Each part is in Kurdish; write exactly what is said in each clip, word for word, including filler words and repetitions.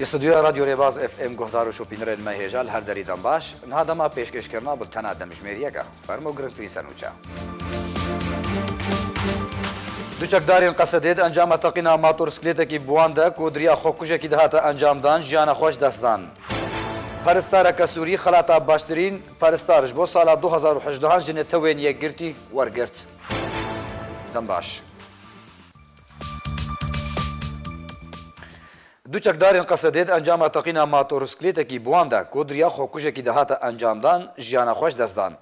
Stûdyoya Radyo Rêbaz F M guhdar û şopînerên me hêja li her derî dem baş. Niha dema pêşkêşkirina bultena demjimêriyek e. Fermo girngtirîn ser nûçe. Du çekdarên Qesedê di encama teqîna motorsklêtekî bi wan de ku di riya xwekujekî de hate encamdan, jiyana xwe ji dest dan. Peristareke Sûrî xelata baştirîn peristar ji bo sala du hazar û hejdehan ji Netewên Yekgirtî wergirt. Dem baş. Du çekdarên Qesedê di encama teqîna motorsklêtekî bi wan de ku di riya xwekujekî de hate encamdan, jiyana xwe ji dest dan.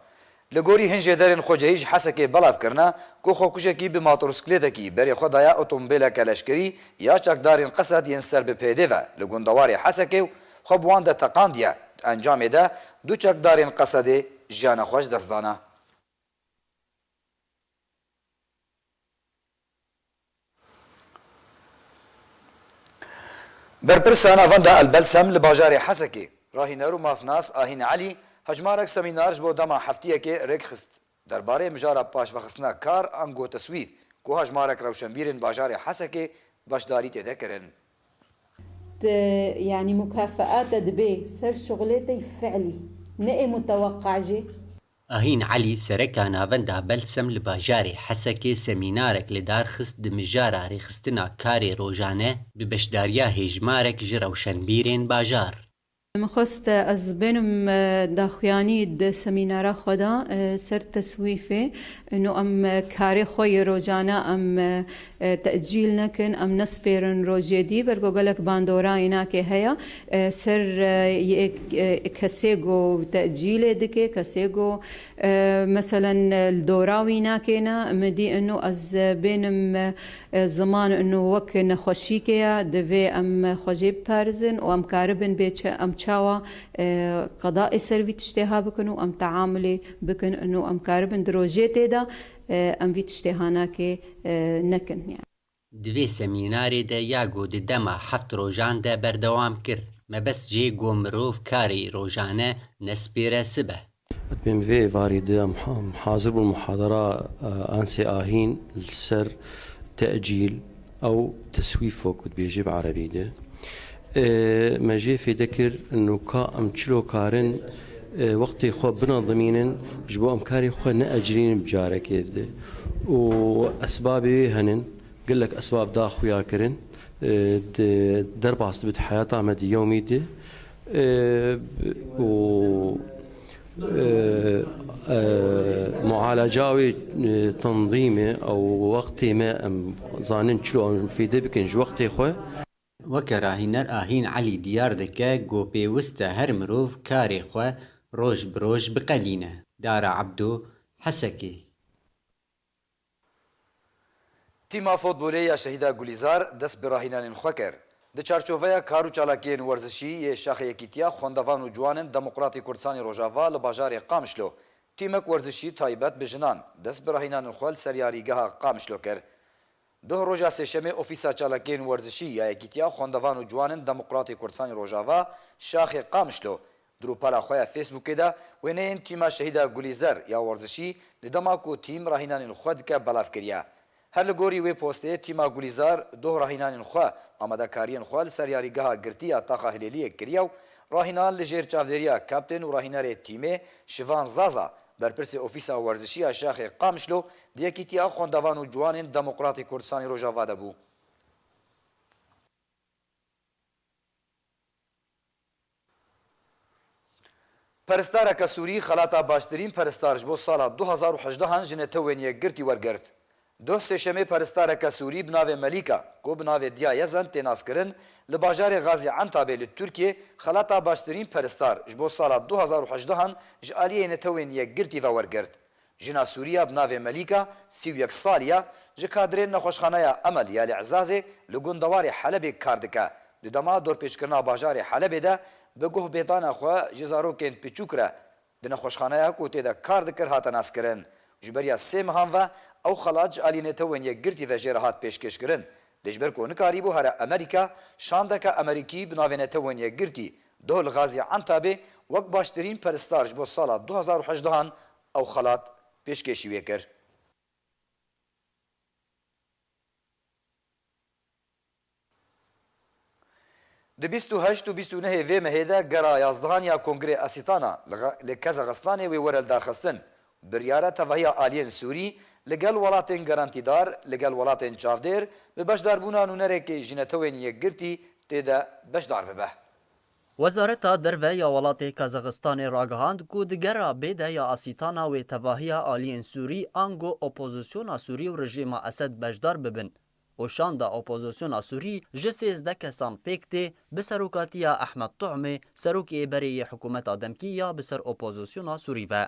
Li gorî hin jêderên xwecihî ji Hesekê belav kirine ku xwekujekî bi motorsklêtekî berê xwe daye otomobîleke leşkerî ya çekdarên Qesed yên ser bi pêdê ve li gundewarê Hesekê û xwe bi wan de teqandiye. Di encamê de du çekdarên Qesedê jiyana xwe ji dest dane. Berpirsa Navenda El Belsem li bajarê Hesekê, rahîner û mafnas Ahîn Elî, hejmarek semînar ji bo dema heftiyekê rêk xist. Derbarê mijara paşvexistina kar ango teswîf, ku hejmarek rewşenbîrên bajarê Hesekê beşdarî tê de kirin. Te, yanî, mukafaata dibe ser şuxulê te yî fiilî, ne ê muteweqa jî. Ahîn Elî, sereka Navenda Belsem li bajarê Hesekê semînarek li dar xist di mijara rêxistina karê rojane bi beşdariya hêjmarek ji rewşenbîrên bajar. Min xwest ez bênim, e, daxuyanî di semînara xwe de, e, ser teswîfê, ino em, e, karê xwe yê rojane em, e, e, tecîl nekin, em nespêrin rojê dî, ber ku gelek bandorayînakê heye, e, ser, e, yê, e, kesê ku tecîlê dike, kesê ku, e, meselen, e, li dora wî nakêne, min dî ino ez, e, bênim, e, e, ziman ino wek nexweşîkê ye, divê em xwe jê biparêzin û em karibin bê çi, em çawa, e, qedayê ser vî tiştê ha bikin û em teamulê bikin ino em karibin di rojê tê de, e, em vî tiştê hanakê, e, nekin. Yani. Di vê semînarê de ya ku di dema heft rojan de berdewam kir, mebest jê ku mirov karê rojane nespêre sibe. Dibên vê êvarî de em ha-, em hazir bûn muhadara, e, Ansê Ahîn li ser tecîl ew teswîf wek dibêje bi erebî de. E, me jê fêde kir nûka em çilo karin, e, wextê xwe binedimînin ji bo em karê xwe neecilînin bi carekê de. Û esbabê wê henin, gelek esbab da xuya kirin, e, di derbas dibe di heyata me di yewmî de, e, û, e, e, mualaca wê, e, tendîmê ew wextê me em zanin çilo em fêde bikin ji wextê xwe. Weke rahîner Ahîn Elî diyar dike ku pêwist e her mirov karê xwe roj bi roj biqedîne. Dara Ebdo, Hesekê. Tîma fotbolê ya Şehîda Gulîzar dest bi rahînanên xwe kir. Di çarçoveya kar û çalakiyên werzişî yê Şaxê Yekîtiya Xwendevan û Ciwanên Demokratî Kurdistanê Rojava li bajarê Qamişlo, tîmek werzişî taybet bi jinan dest bi rahînanên xwe li ser yarîgeha Qamişlo kir. Duh roja Sêşemê Ofîsa Çalakiyên Werzişî ya Yekîtiya Xwendevan û Ciwanên Demokratê Kurdistanê Rojava Şaxê Qamişlo di rûpela xwe ya Facebookê de wêneyên tîma Şehîda Gulîzer ya werzişî di dema ku tîm rahînanên xwe dike belav kiriye. Her li gorî wê postê tîma Gulîzar duh rahînanên xwe amadekariyên xwe li ser yarîgeha girtî ya Taxa Hilêliyê kiriye û rahînan li jêr çavdêriya kaptên û rahînerê tîmê Şivan Zaza, berpirsê Ofîsa Werzişî ya Şaxê Qamişlo, di Yekîtiya Xwendevan û Ciwanên Demokratê Kurdistanê Rojava de bû. Peristareke Sûrî xelata baştirîn peristar ji bo sala du hazar û hejdehan ji Netewên Yekgirtî wergirt. Duh Sêşemê peristareke Sûrî bi navê Melîka, ku bi navê Diya Yezen tê naskirin, li bajarê Xazî Entabê li Tirkiyê xelata baştirîn peristar ji bo sala du hazar û hejdehan ji aliyê Netewên Yekgirtî ve wergirt. Jina Sûrî ya bi navê Melîka, sî û yek salî ya, ji kadrên nexweşxaneya Emel ya li Ezazê li gundewarê Helebê kar dike. Di dema dorpêçkirina bajarê Helebê de bi guhbêdana xwe ji zarokên piçûk re di nexweşxaneya ku tê de kar dikir hate naskirin. Ji beriya sê mehan ve ew xelat ji alî Netewên Yekgirtî ve jê re hat pêşkêşkirin. Lê ji ber ku nikarîbû here Amerîka, şandeke Amerîkî bi navê Netewên Yekgirtî, doh li Xazî Entabê wek baştirîn peristar ji bo sala du hazar û hejdehan ew xelat pêşkêşî wê kir. Di bîst û heşt û bîst û nehê vê mehê de gera yazdehan ya Kongrê Asîtana li Ga-, li Kazaxistanê wê were lidarxistin. Biryar e tevahiya aliyên Sûrî li gel welatên garantîdar, li gel welatên çavdêr bi beşdarbûna nûnerekê ji Netewên Yekgirtî tê de beşdar bibe. Wezareta Derve ya welatê Kazaxistanê ragihand ku di gera bê de ya Asîtana wê tevahiya aliyên Sûrî ango opozisyona Sûrî û rejîma Esed beşdar bibin. Û şanda opozisyona Sûrî ji sêzdeh kesan pêk tê, bi serokatiya Ehmed Tu'mê, serokê berê yê hikûmeta demkî ya bi ser opozisyona Sûrî ve.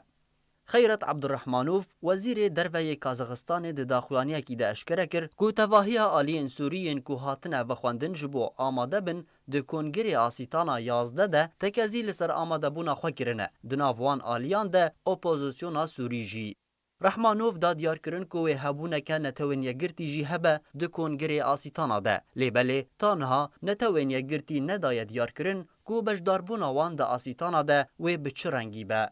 Xeyret Abdurrahmanov, wezîrê derve yê Kazaxistanê, di daxuyaniyekî de eşkere kir ku tevahiya aliyên Sûrî yên ku hatine vexwendin ji bo amade bin, di Kongrê Asîtana yazdeh de tekezî li ser amadebûna xwe kirine. Di nav wan aliyan de opozisyona Sûrî jî. Rehmanov da diyarkirin ku wê hebûneke Netewên Yekgirtî jî hebe di Kongrê Asîtana de. Lê belê ta niha Netewên Yekgirtî nedaye diyarkirin ku beşdarbûna wan di Asîtana de wê bi çi rengî be.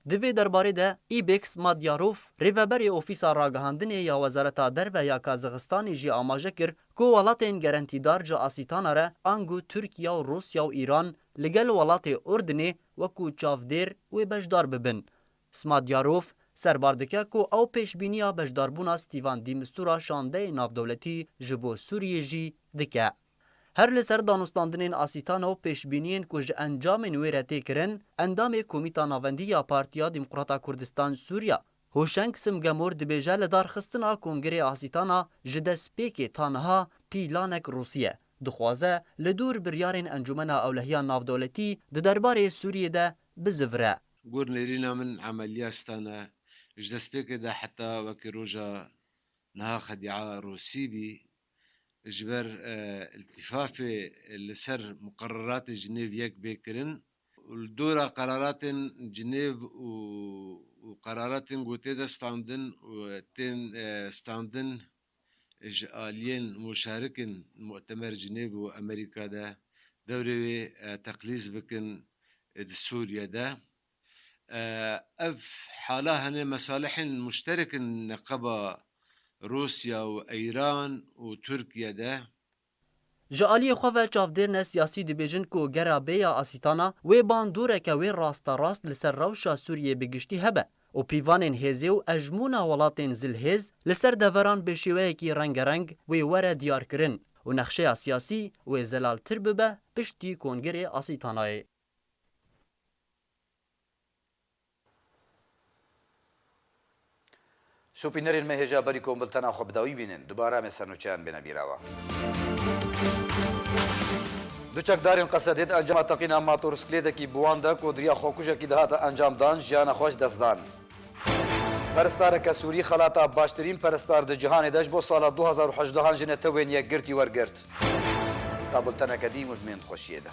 Di vê derbarê de Îbek Smadyarov, rêveberê Ofîsa Ragihandinê ya Wezareta Derve ya Kazaxistanê jî amaje kir ku welatên gerentîdar ji Asîtana re ango Tirkiye û Rûsya û Îran li gel welatê Urdinê wekû çavdêr wê beşdar bibin. Smadyarov serbar dike ku ew pêşbîniya beşdarbûna Stîvan de Mistura şandeyê navdewletî ji bo Sûriyê jî dike. Her li ser danûstandinên Asîtana û pêşbîniyên ku ji encamên wê re tê kirin, endamê Komîta Navendî ya Partiya Demokrata Kurdistan Sûriya, Hoşeng Simgemor dibêje lidarxistina Kongrê Asîtana ji destpêkê ta niha pîlanek Rûsî ye. Dixwaze li dûr biryarên Encûmena Ewlehiya Navdewletî di derbarê Sûriyê de bizivire. Gor nêrîna min emeliya stane. Ji destpêkê de heta wekî roja niha xedîa Rûsî bî. Ji ber, e, îltîfafê li ser muqereratê Cinêv yek bê kirin û li dora qeraratên Cinêv û, û qeraratên ku tê de standin û tên, e, standin ji aliyên muşarikên Mu'temer Cinêv û Amerîka de dewrê wê, e, teqlîz bikin, e, di Sûriye de. E, ev hala hene mesalihên muşterek in neqeba Rûsya û Îran û Tirkiye de. Ji aliyê xwe ve çavdêrine siyasî dibêjin ku gera bêya Asîtana wê bandoreke wê rasterast li ser rewşa Sûriyê bi giştî hebe û pîvanên hêzê û ejmûna welatên zilhêz li ser deveran bi şêweyekî rengereng wê were diyarkirin û nexşeya siyasî wê zelaltir bibe piştî Kongrê Asîtanayê. Şopînerên me hêja berî ku em biltena xwe bi dawî bînin, dubare em ê sernûçeyan bêne bîra we. Du çekdarên Qesedê di encama teqîna motorsklêtekî bi wan de ku di riya xwekujekî de hate encam dan, jiyana xwe ji dest dan. Peristareke Sûrî xelata baştirîn peristar di cihanê de ji bo sala du hazar û hejdehan ji Netewên Yekgirtî wergirt. Ta bulteneke dî û di mênd xweşiyê de.